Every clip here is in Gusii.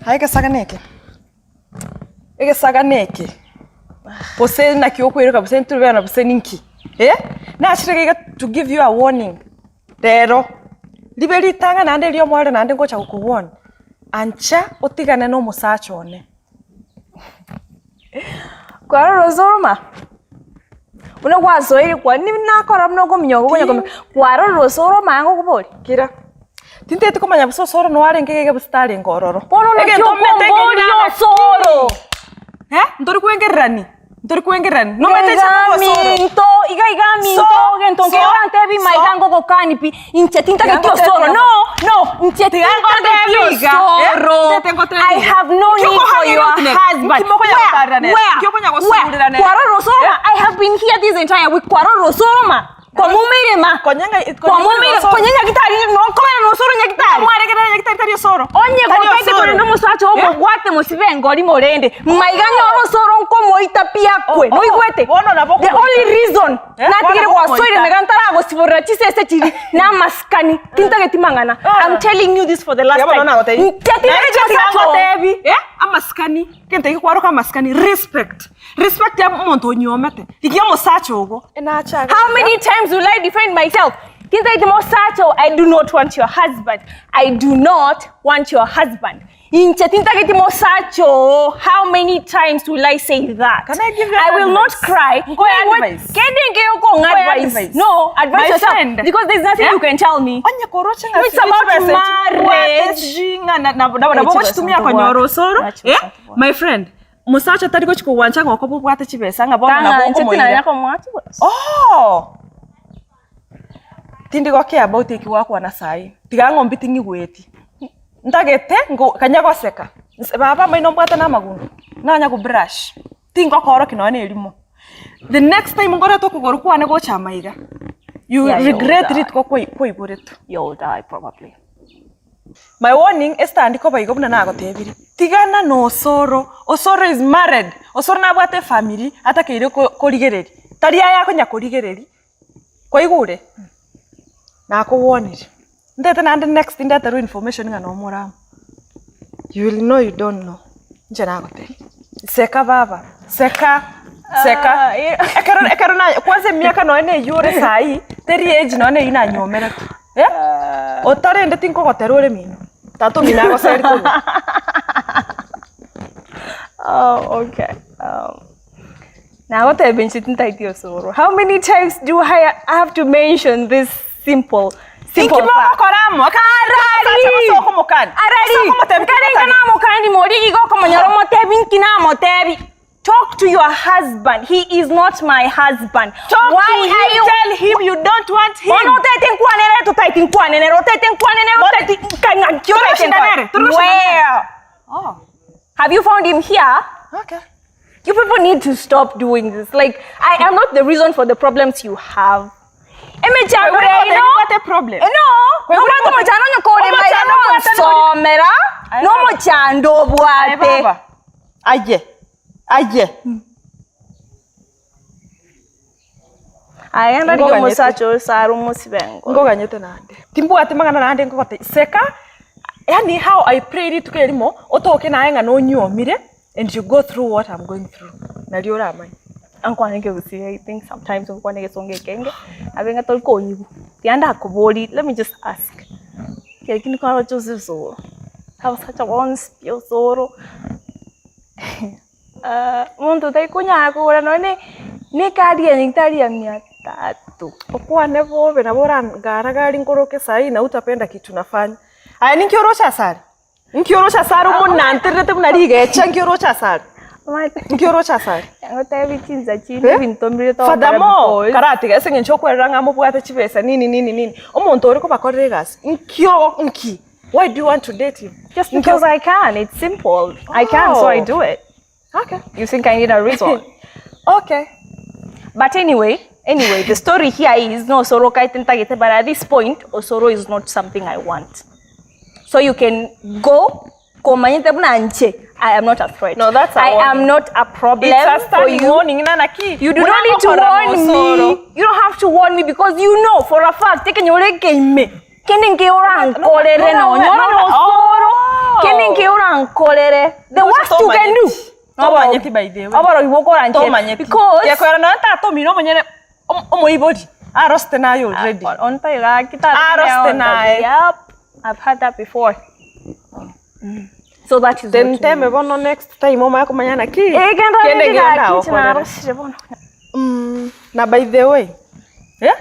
Aye egesagane eke, egesagane eke, gose naki okoiroka gose ntorobana gose ninki eh? Nachire iga iga to give you a warning rero, ribe ritang'ani naende erio omoerio naende ngocha gokowarn, ancha otigane na omosacha one. Kwarora osoroma, buna gwasoire kwa ni nakora buna okominyoka okonya kominyoka, kwarorire osoroma ngokoboria? Kira, tintageti komanya gose osoro noo arenge iga iga gose tarenge ororo. Bono naki Egento omanyete ekeri okomboria nagaki. osoro? Eh, ntori kwengererani, ntori kwengererani, nomanyete Iga inche nobe osoro. minto, iga iga minto, So, gento so, nkeiyo orantebi so. maiga ngogokani pi, inche tintageti Tiga osoro, ngotebi no, no, inche Tiga tintageti ngotebi iga, eh, osoro. tete ngotebi I iga. have no Nki need for okohang'era your otinere? husband. Nki mokonya Where? gotarera nere? Where? Nki okonya Where? gosuburera nere? Kwarora osoro? Eh? I have been here this entire week, kwarora osoroma? Kwamumeire ma? Konya ng'a- konya Kwamumeire, osoro. konya nyagitari, nokobera nosoro nyagitari. Mwaregerera nyagitari tari osoro. Onye Tari gotaete osoro. korenda omosacha Eh? omobwate mosibe engori morende, maiga nyore osoro nkomoita pi akwe, Oh, oh, noigwete? bono nabo The okomoita. only reason Eh, natigire bono gwasoire okomoita. mega ntaragosiborera chisese chiri namasikani, tintageti mang'ana. Ah. I'm telling you this for the last Tiga bono time. nagotebi. Inche Naye tintageti inche tiga omosacha oo. ngotebi, eh, amasikani, egento eke kwaroka amasikani, respect. Respect ya omonto onyiomete, rigia omosacha ogo. How many times will I defend myself? Tintageti mosacha oo, I do not want your husband. I do not want your husband. Inche tintageti mosacha oo. How many times will I say that? Can I give you I will not advice? cry. Nkoe Wait, advice. Kende nke okong'a Nkoe advice. advice. No, advise My yourself. friend. Because there's nothing Yeah? you can tell me. Onye koroche ng'a It's about marriage. nabo ogochitumia konyora osoro. Nachi Eh? bwate. My friend, mosacha tari gochi kogwancha ng'a okoba obwate chibesa ng'a bono nabo Tang'a inche okomoira. tinanya komoa chibesa. Oh! Tindi go care about eki gwakwana saii, tiga ng'ombe ting'igweti. Ntagete ngo kanya goseka, nse baba omaino mbwate na amagundo, nanya go brush, tingokorokia nonye na erimo. The next time nkorete okogoro kwane gocha amaiga, you will Yeah, you'll regret die. rituko kwai kwaiboretwe. You'll die probably. My warning esitandi koba igo buna nagotebirie, tigana na osoro, osoro is married, osoro nabwate efamiri atakeire ko korigereria, tari aye akonya korigereria, kwaigure? Nakowarnire, ntete naende next ndeterwe information ng'a nomore amo, you will know you don't know, inche nagotebia, seka baba, seka, seka, ekero ekero na kwanza emiaka nonye na eywo ore saii, teri age nonye na eywo nanyomeretwe. Eh, otarende tinkogotera ore mino, tata omino agoseri korwa. Oh, okay. Um, nagotebia inche tintageti osoro. How many times do I have to mention this simple simple Inki fact? mogokora amo? Arari! Ase okomokani. Arari! Ase okomotebi Nkarenge tinatageti. namokani moria igo okomonyora omotebi nki namotebi. Talk to your husband. He is not my husband. Talk Why to him, are you tell him you don't want him. Bono otete nkwanere totaiti nkwanenere otete nkwanenere oteti nkang'aki otete Toroshindanere, nkwanere. toroshindanere. Where? Oh, Have you found him here? okay. You people need to stop doing this. Like, I am not the reason for the problems you have. Emechando Wewe yaino. what a problem. Eh, No, Wewe nobwate what- omochando onye kore maiga Omochando obwate nonsomera Aye, baba. nomochando Aye, obwate. baba. Aye. Aye. Aye ndarigia Ngoganyete. omosacha oyo sara omosibe engoro. Ngoganyete naende. Timbwati mang'ana naende ngogote seka yaani how I pray rituko erimo otoke naye ng'a nonyiomire and you go through what I'm going through nario oramanye. Ankwane ekegusii I think sometimes okwane egesongo ekenge abe ng'a tori konyigwa. Tiga ndakoborie let me just ask, lakini kwaroche ase osoro, abasacha bonsi pi osoro Omonto otari konyara kogora nonye na ekadi ya nyagetari ya mia tatu. Okwane bobe nabo orangara-gari nkoroke saii na utapenda kitu nafanya. Aye ninki oroche asare? Nki oroche asare omonantererete buna rigecha nki oroche asare? Omanyete Nki oroche asare? ngotebi chinsa chinde Eh? ebinto mbire togokora Furthermore, because karatiga ase eng'encho okwerora ng'a mobwate chibesa nini nini nini, omonto ore kobakorera egasi, nki ogo nki? Why do you want to date him? Just because I can, it's simple. I can, so I Oh. do it. Okay. You think I need a reason? Okay. But anyway, anyway, the story here is no Osoro kaite ntagete, but at this point, Osoro is not something I want. So you can go komanyete buna nche. I am not a threat. No, that's a I am warning. not a problem It's a for standing you. warning na naki. You do not need to warn me. You don't have to warn me because you know for a fact ekenyoro eke ime kende nke orankorere nonye ore nosoro. Kende nki orankorere? The worst you can do. Tomanyeti by the way. Oborogi bokoranchera. Tomanyeti. Because Gekoera nonya tata omino omonyene omoibori arosete naye already. Ontai gaki tata Arosete naye. Yep. I've heard that before. So that is what we Teme bono next time omanye komanya naki Eh, genda kende rende ngiyo gaki ndagokorera. narosire bono. Na by the way, eh?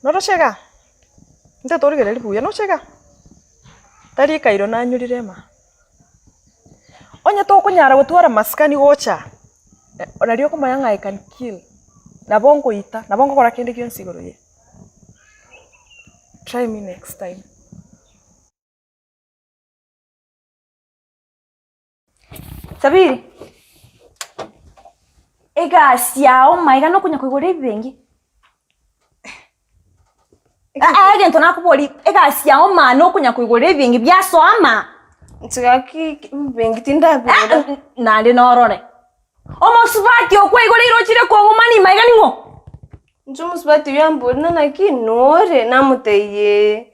Noroche iga? Intwe torigereria buya, noche iga? Tari ekairo nanyurire ema. Onye tokonyara gotwara masikani gocha, nario okomanya ng'a I can kill, nabo nkoita, nabo nkokora kende gionsi igoro ye. Try me next time. Sabiri, egasi yao maiga nokonya koigora ebibengi. Aa egento nakoboria egasi yao maa nokonya koigora ebibengi biasoa maa. Inche gaki ebibengi tindabigora. Naende norore, omosubati okwaigoreire ochire kong'umania maiga ning'o? Inche omosubati oyio amborire naki nore, namotebia ee.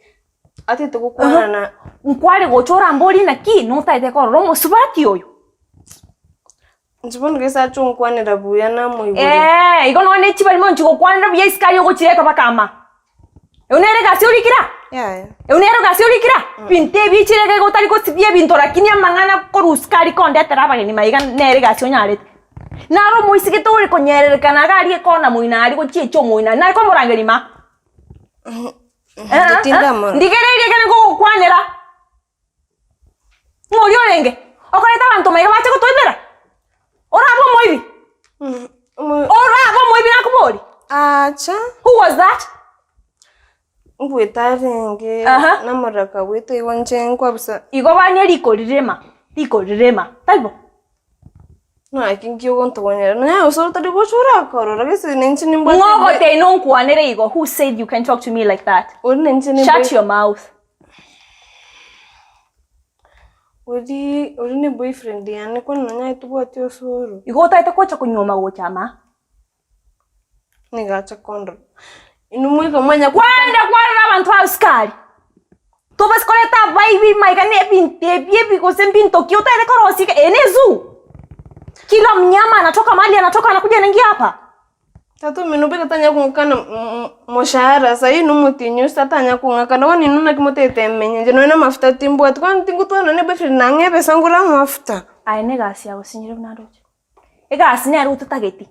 Atete gokwana na. Nkware gocha oramborie naki notaete korora omosubati oyo? Inche bono gese ache onkwanera buya namoigure. Ee, igo nonya ne chibarimo nchigokwanera buya isiko aria ogochireta mpaka ama. Eyio nere egasi orikire? Yaya. Eyio nere egasi orikire? Binto ebi echire iga iga otari gosibia ebinto lakini amang'ana korwa isiko aria kondetera abageni maiga nere egasi onyarete. Naro omoiseke tore konyererekana iga aria ekona moino aria gochia echa omoino aria, nare komorangeria ma? Inche tindamorora. Ndigererie ekero nkogokwanera, ng'a oria orenge, okoreta abanto maiga bache gotoibera? Orabe omoibi? Orabe omoibi nakoboria? Acha. Who was that? Mbwete arenge Aha. namorora akagwete igo inche nkwabusa. Igo banie riko rirema, riko rirema, taibo? Naki nki ogontogonyera? Nonya gose otari gocha orakorora gese ninche nimbwate Ng'o ogotebia nonkwanere igo? Who said you can talk to me like that? Ori ninche Shut your mouth. Ori ori ne boyfriend yane kwani nonya aye tobwati osoro. Igo otagete gocha konyuoma gocha ama? Nigo acha kondora. Inwe moika mwanya Kwenda kwarora abanto ba sukari. Tobasi koreta abaibi maiga na ebinto ebi ebi gose mbinto ki otagete korosia iga eye ne zoo. Kila mnyama anatoka mahali anatoka anakuja anaingia hapa. Tata omino beka tanya kong'akana moshahara sahi nomotinyi ase tatanya kong'akana bono inwe naki motagete menye inche nonye na amafuta timbwati kwani tingotwana ne boyfriend nang'e ebesa ngore amafuta. Aye na egasi yagosinyire buna ndoche. Egasi nere ototageti.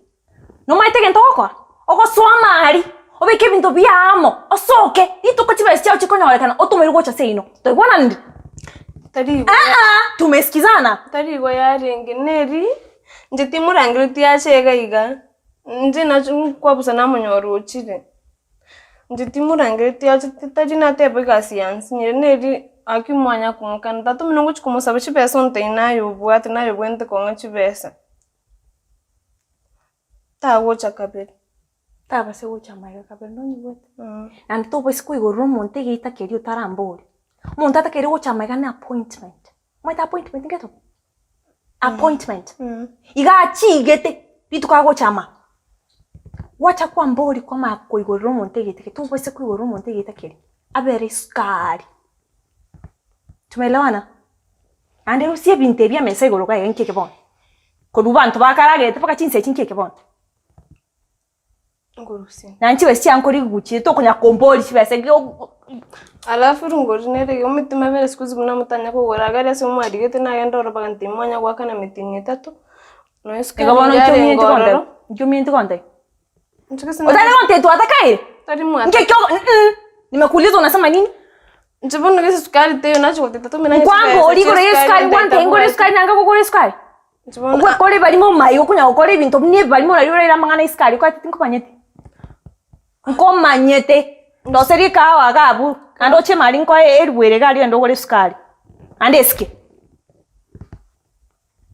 Nomaete egento ogokora? Ogosoa amari, obeke ebinto biao amo, osoke, rituko chibesa chiao chikonyorekana otomerwe gocha seino. Twaigwananire? Tari igo. Aa, tumesikizana? Tari igo yarenge, neri, inche timorangeretie ache iga iga, inche nache nkwabusa namonyora ochire. Inche timorangeretie ache tari nateba egasi yansinyire neri aki mwanya kong'akana tata omino ngochi komosaba chibesa ontebie naye obwate naye obwenerete kong'a chibesa. Tagocha kabere. Tabasa gocha amaiga kabere nonyigwete? Naende tobaisa koigorera omonto egeita keria otarambori. Omonto atakeire gocha amaiga ne appointment. Omanyete appointment ngeto? Appointment. Iga achigete rituko agocha ama. Gwacha kwambori kwamanya koigorera omonto egeita keria, tobaisa koigorera omonto egeita keria, abere isukari. Tumeelewana? Naende rusia ebinto ebi emesa igoro iga iga nki eke bono? Korwa abanto bakaragerete mpaka chinsa echi nki eke bono? Ngorusia. Naende chibesa chiane nkorigia gochia tokonya komboria chibesa Alafu rongori nere iga omete mabere siku hizi buna motanya kogora agari ase mwarigete nagenda ororo bagantebi mwanya goakana emitingi etato, nonya esukari Igo bono yarenge nkiomenti ororo. gontebia, nkiomenti gontebia. Inche gose Otari gontebia twatakaire? Tari mwata. Nki ekio nimekuuliza unasema nini? Inche bono gese sukari teiyo nachi goteba tome nanye Nkwambori igoro ya esukari ngwantebia ngore esukari nanga kogora esukari? Ogwekora ebarimo omaye okonya gokora ebinto buna ebarimo nario oraire amang'ana a esukari okanyete tinkomanyeti, nkomanyete, ndoserie ekahawa iga abwo, naende oche mari nkoe eribwere iga aria ogende ogore esukari, naende esike.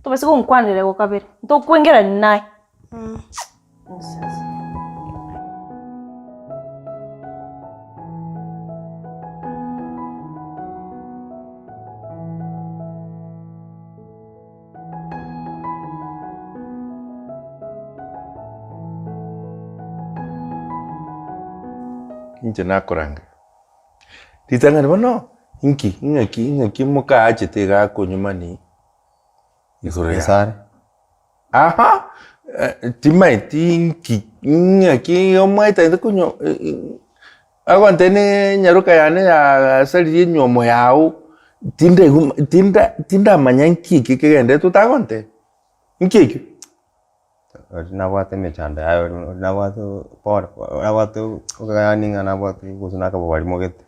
Tobasa gonkwanera igo kabere, ntokoengerania naye. Nonsense. Inche nakoranga. Ritang'ani bono, Inki, ing'aki, ing'aki mokaachete iga akonyumani igoro ya. Gesare. Aha, timaeti inki, ing'aki omwaetete konywa agontebia ne enyaroka yane yasaririe enywomo yago, tindaigwa tinda tindamanya nki eke kegenderete otagontebia, nki ekio? Oria nabwate emechando yaye oria oria nabwate pore nabwate yaani ng'a nabwate gose na akabobarimo gete.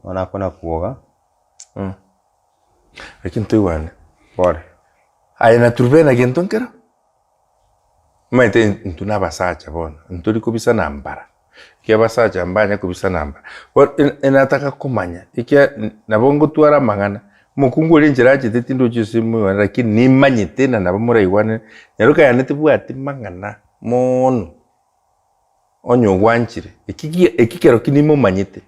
Bono akona kwoga. Lakini toigwane. Pore. Aye na Truvena gento nkero, omanyete intwe na abasacha bono, ntori kobisana mbara, ekiagera abasacha mbanya kobisana mbara. Bono enataka komanya ekiagera nabo ngotwara amang'ana, omokungu oria enchera achete tindochi ase moigwane lakini nimanyete na nabo moraigwane, nyaroka yane tebwati mang'ana mono, onye ogwanchire, eki gie eki kero ki nimomanyete.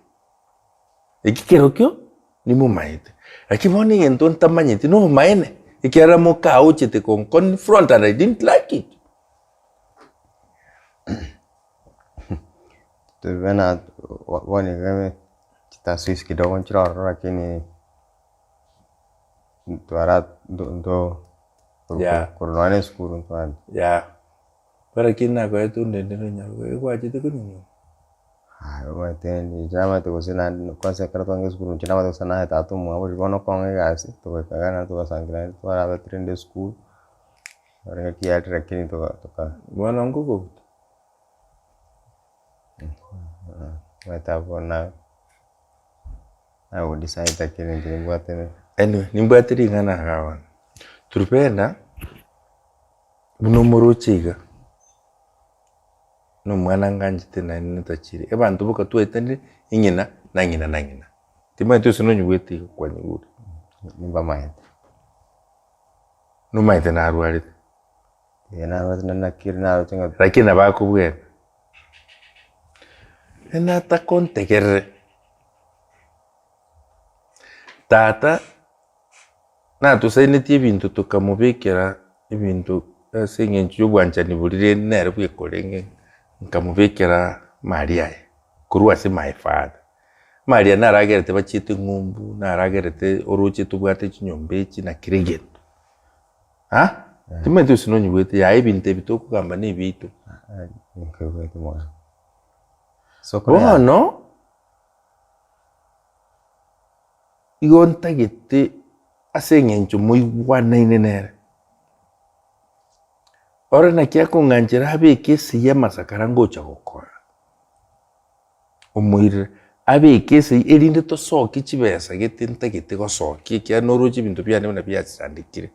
Eki kerokio nimomaete, lakini bono egento ntamanyeti nobomaene, ekiagera mokaochete konconfront and I didn't like it. Tebe na bono iga chitaswisi kidogo nchire ororo lakini ntwara nto nto Yeah. korwa nonya na esukuru ntware. Yeah, lakini nakoete ondende nonyaroke egwachete konywa. Omanyete inche namanyete gose naende kwanza ekero twang'e esukuru inche namanyete gose naye tata omwabo riria bono okong'a egasi togaika iga naende togasangerana naende twarabete rende esukuru, ore ng'aki yarire lakini toka toka. Bono nkogobuta. Omanyete abwo bono na nagodecide lakini inche nimbwate. Anyway, nimbwate ring'ana igaa bono, Turubena buna omoroche iga. Na omwana nganchete naende natachire, abanto boka twaetanire eng'ina na ng'ina na ng'ina. Timanyeti gose nonyigwete igo kwanyigure. Nimbamaete. Nomaete narwarete. Ee narwarete naende naki naroche ng'a. Lakini nabo akobwena. Natakontegerere, tata. Natosainetie ebinto tokamobekera ebinto ase eng'encho ya obwanchani boria rende nere bweka orenge nkamobekera amari aye korwa ase my father. Amari aye naragerete bachiete ng'umbu, naragerete oroche tobwate chinyomba echi na kera egento ah, timanyeti gose nonyigwete yaya ebinto ebi tokogamba na ebiaito. Bono. Igo ntagete ase eng'encho moigwanaine nere. Ore naki akong'anchera abeke esegi y'amasakara ngocha gokora, omoirere, abeke esegi erinde tosokie chibesa gete ntagete gosokia ekiagera noroche ebinto biane buna biachandekire.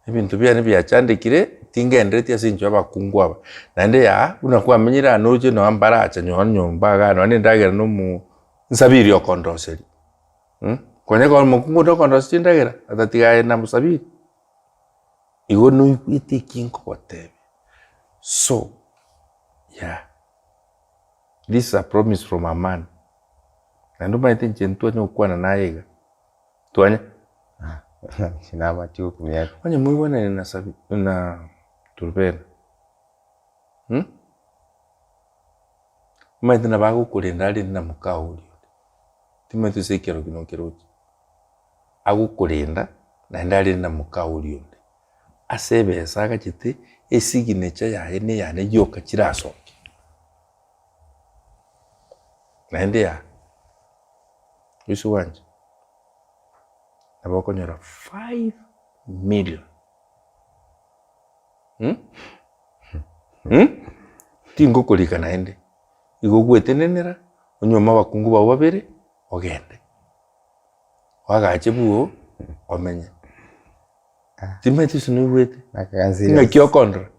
Ebinto biane biachandekire, tingendereti ase eng'encho y'abakungu aba. Naende yaa, buna kwamenyire aa noroche nonya mbaracha nyonya nyomba igaa nonya na endagera na omo nsabiri okondoseria. Konya kore omokungu onde okondosia chindagera, otatiga aye na mosabiri. Igo noigwete eki nkogotebia. So, yeah, this is a promise from a man. Naende omanyete inche ntwanye gokwana naye iga, twanye? Inche namache gokumia. Onye moigwanane na Sabi na Turubena, Omanyete nabo agokorenda arende na mokao oria onde, timanyeti gose ekero ki nokeroche, agokorenda naende arende na mokao oria onde, ase ebesa agachete esignature yaye na eyane yoka chirasoke. Naende yaa, gose gwancha, nabo okonyora 5 million. Tingokorika naende, igo ogwetenenera, onyuome abakungu bao babere, ogende. Oagache bwoo, omenye. Timanyeti gose noigwete, ng'aki okondora?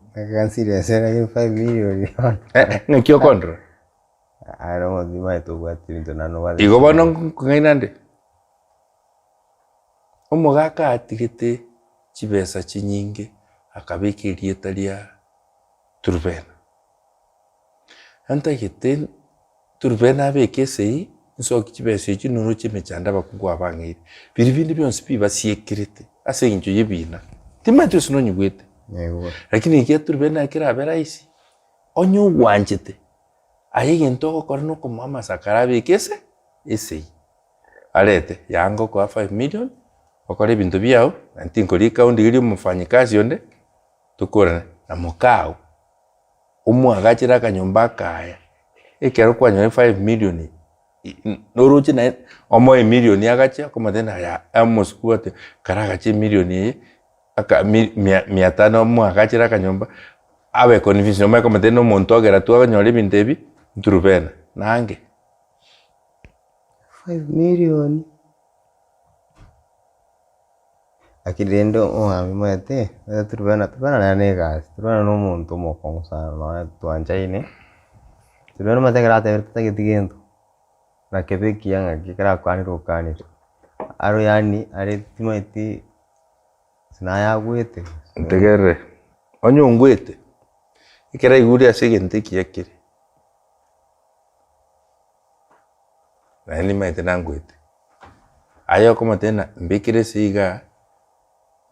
Ng'aki okondora? Igo bono nkong'aina nde? Omogaka atigete chibesa chinyinge akabeka erieta ria Turubena. Ntagete Turubena abeke esegi, nsoki chibesa echio noroche emechando abakungu aba bang'eire. Biria binde bionsi pi basiekerete ase eng'encho y'ebina. Timanyeti gose nonyigwete. Lakini ekia Turubena kerabe rahisi, onye ogwanchete, aye egento ogokora nokomoa amasakara abeke ase esegi. Arete, yaa ngokoa 5 million, okore ebinto biago, na tinkorika ondigerie omofanyikazi onde, tokorane na mokao, omwagachere akanyomba akaya, ekero kwanyora 5 million eye, noroche naye omoe emillion agache, okomotebia ng'a yaya omosubati ati karagache emillion eye, aka mi mia mia tano omwagachere akanyomba, abe convinced omanye komotebia na omonto ogera twanyora ebinto ebi, nturubena, nange. 5 million. Lakini rende omwami omanyete, omanyete Turubena, Turubena nere na egasi, Turubena na omonto omokong'u sana nonye twanchaine, Turubena omanyete ekero atebire tatageti gento, na kebe ekiya ng'aki ekero akwanire okwanire. Aro yaani are timanyeti gose naye agwete. Ntegerere, onye ongwete, ekero aigure ase egento ekiya kere, naende nimanyete nangwete, aye okomotebia ng'a mbekere ase igaa,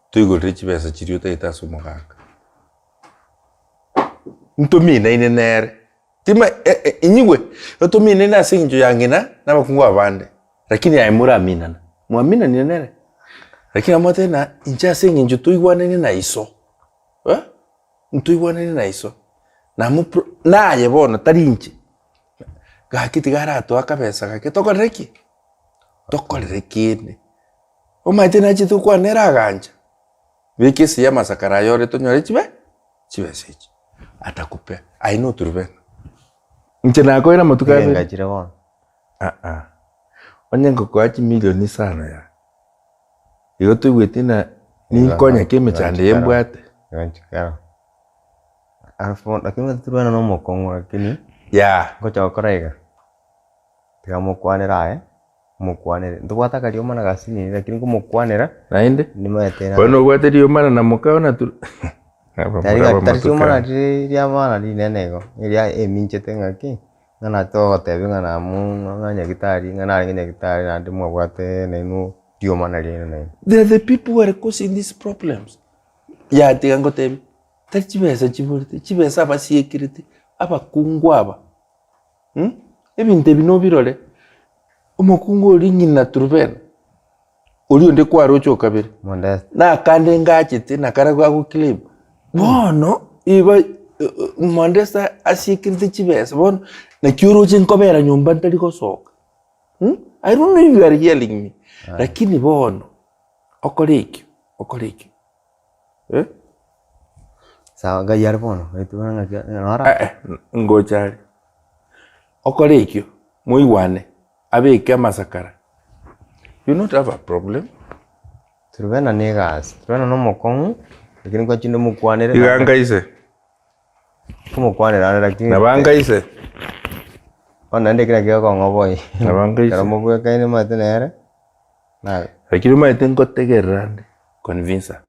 toigorere chibesa chiria otagete ase omogaka. Ntominaine nere, tima inyigwe, otominaine ase eng'encho ya ng'ina na abakungu abande, lakini aye moraminana, mwaminanire nere, lakini amotebie ng'a inche ase eng'encho toigwanane na iso, ntoigwanane na iso, namopro naye bono tari inche, gaki tiga aratoe akabesa gake tokorere ki? Tokorere kende. Omanyete nachete gokwana nere agancha, beka esegi amasakara aya ore tonyore chibe chibesa echi, atakupea aye noturubena. Inche nakoire amatuko abere. Ngachire bono. Aa, onye ngokoa chimilioni isano yaa, igo toigweti ng'a ninkonya ki emechando eye mbwate? Nchikero. Alafu lakini omanyete turubena na omokong'u lakini, Yaa. ngocha gokora iga, tiga mokwanere aye, mokwanere, ntobwate akariomana gasinini lakini nkomokwanera, Naende, nimanyete bono obwate riomana na mokao na turu Tari tari riomana rire ria maana rinene igo, eria eminchete ng'aki, ng'a natogotebia ng'a namu ng'a nyagetari ng'a narenge nyagetari naende mwabwate nainwe riomana riaino nainwe. They are the people who are causing these problems. Yaya tiga ngotebie, tari chibesa chiborete, chibesa abasiekerete, abakungu aba, ebinto ebi nobirore, omokungu oria ng'ina Turubena, oria onde kwaroche okabere, Modest. nakande ngachete nakarabwo agoclaim, bono iba Modesta asiekerete chibesa bono, naki oroche nkobera nyomba ntari gosoka, I don't know if you are hearing me, lakini bono, okore ekio, okore ekio. Eh? Sawa ngai are bono, gaitu bono ng'aki nora. Eh, eh, ngocha are. Okore ekio, moigwane, abeke amasakara. You not have a problem. Turubena na egasi, turubena na omokong'u, lakini kwachinde omokwanere Iga nkaise. Komokwanera are lakini Nabo nkaise. Bono naende ekero gekong'oboyia. Nabo nkaise. Ekero mobwekaine omanyete nere. Lakini omanyete ngotegerera nde convincer.